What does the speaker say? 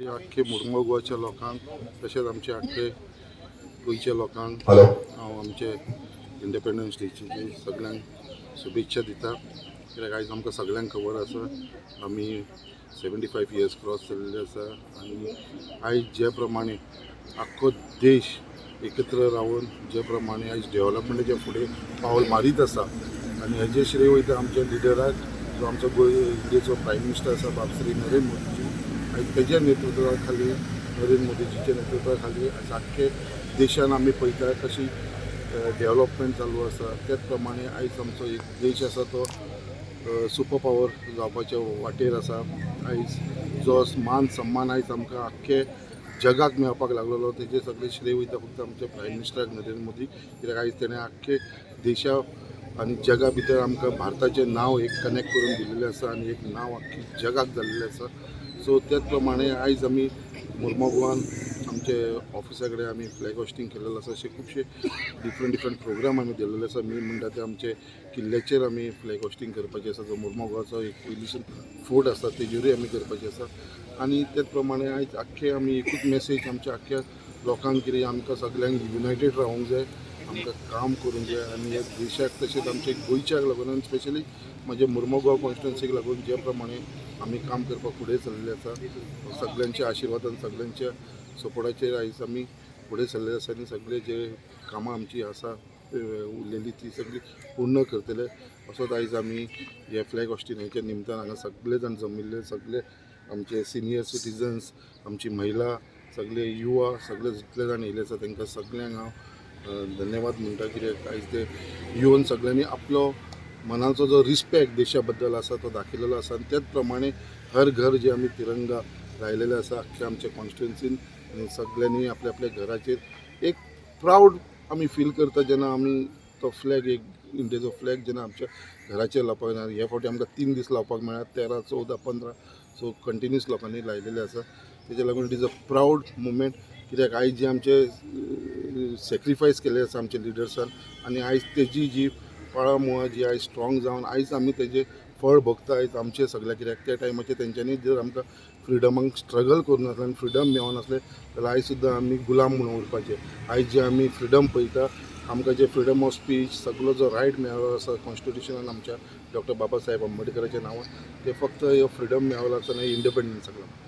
आख्खे मुर्मू गोवाच्या लोकांक तशेंच आमचे आख्खे गोंयच्या लोकांक हॅलो. हांव आमचे इंडिपेंडन्स डेची सगळ्यांक शुभेच्छा दिता. कित्याक आयज आमकां सगळ्यांक खबर आसा, आमी 75 इयर्स क्रॉस जाल्ले आसा आनी आयज जे प्रमाणे आख्खो देश एकत्र रावन जे प्रमाणे आयज डेवलपमेंटाच्या फुडें पावल मारीत आसा आनी हेजें श्रेय वयता आमच्या लिडराक, जो आमचो गोंय इंडियेचो प्रायम मिनिस्टर आसा, बाब श्री नरेंद्र मोदीजी. आनी तेज्या नेतृत्वा खाली, नरेंद्र मोदीजीच्या नेतृत्वा खाली आयज आख्खे देशान आमी पळयता कशी डेवलपमेंट चालू आसा. त्याच प्रमाणे आयज आमचो एक देश आसा तो सुपर पावर जावपाच्या वाटेर आसा. आयज जो मान सन्मान आयज आमकां आख्खे जगाक मेळपाक लागलेलो, तेजें सगळें श्रेय वयता फक्त आमच्या प्रायम मिनिस्टराक नरेंद्र मोदी. कित्याक आयज तेणें आख्खे देशा आनी जगा भितर आमकां भारताचें नांव एक कनेक्ट करून दिलेलें आसा आनी एक नांव आख्खी जगाक जाल्लें आसा. सो त्याच प्रमाणे आयज आमी मुर्मो गोवान आमचे ऑफिसा कडेन आमी फ्लॅग होस्टींग केलेलें आसा. अशे खुबशे डिफरंट डिफरंट प्रोग्राम आमी दिलेले आसा. मेन म्हणटा ते आमचे किल्ल्याचेर आमी फ्लॅग होस्टींग करपाचें आसा, जो मुर्मो गोवाचो एक पयलींसून फोर्ट आसा, तेजेरूय आमी करपाचें आसा. आनी त्याच प्रमाणे आयज आख्खे आमी एकूच मेसेज आमच्या आख्ख्या लोकांक, कितें आमकां सगल्यांक युनायटेड रावूंक जाय, आमकां काम करूंक जाय आनी ह्या देशाक तशेंच आमच्या गोंयच्याक लागून आनी स्पेशली म्हज्या मुर्मो गोवा कॉन्स्टिट्युन्सीक लागून जे प्रमाणे आमी काम करपाक फुडें सरलेले आसा, सगल्यांच्या आशिर्वादान, सगल्यांच्या सपोर्टाचेर आयज आमी फुडें सरलेले आसा आनी सगळे जे कामां आमची आसा उरलेली ती सगळी पूर्ण करतले. असोच आयज आमी हे फ्लॅग होस्टिंगाच्या निमतान हांगा सगळे जाण जमिल्ले, सगळे आमचे सिनियर सिटीजन्स, आमची महिला, सगळे युवा, सगळे जितले जाण येयले आसा, तांकां सगल्यांक हांव धन्यवाद म्हणटा. कित्याक आयज ते येवन सगळ्यांनी आपलो मनाचो जो रिस्पेक्ट देशा बद्दल आसा तो दाखयलेलो आसा. आनी त्याच प्रमाणे हर घर जे आमी तिरंगा लायलेले आसा आख्ख्या आमच्या कॉन्स्टिट्युन्सीन आनी सगळ्यांनी आपल्या आपल्या घराचेर एक प्रावड आमी फील करता, जेन्ना आमी तो फ्लॅग, एक इंडियेचो फ्लॅग जेन्ना आमच्या घराचेर लावपाक मेळना. हे फावटी आमकां 3 दीस लावपाक मेळ्ळा, 13, 14, 15. सो कंटिन्युअस लोकांनी लायलेले आसा. तेज्या लागून it is a proud moment, कित्याक आयज जे आमचे सॅक्रिफायस केल्ले आसा आमच्या लिडर्सान आनी आयज तेजी जी पाळां मुळां जी आयज स्ट्रॉंग जावन आयज आमी तेजें फळ भोगता आयज आमचें सगळें. कित्याक त्या टायमाचेर तेंच्यांनी जर आमकां फ्रिडमाक स्ट्रगल करूं नासलें आनी फ्रिडम मेळनासलें जाल्यार आयज सुद्दां आमी गुलाम म्हणून उरपाचे. आयज जे आमी फ्रिडम पळयता, आमकां जे फ्रिडम ऑफ स्पीच, सगलो जो रायट मेळ्ळो आसा कॉन्स्टिट्युशनान आमच्या डॉक्टर बाबा साहेब आंबेडकराच्या नांवान, ते फक्त ह्यो फ्रिडम मेळ्ळो आसा न्ही इंडिपेंडन्साक लागून.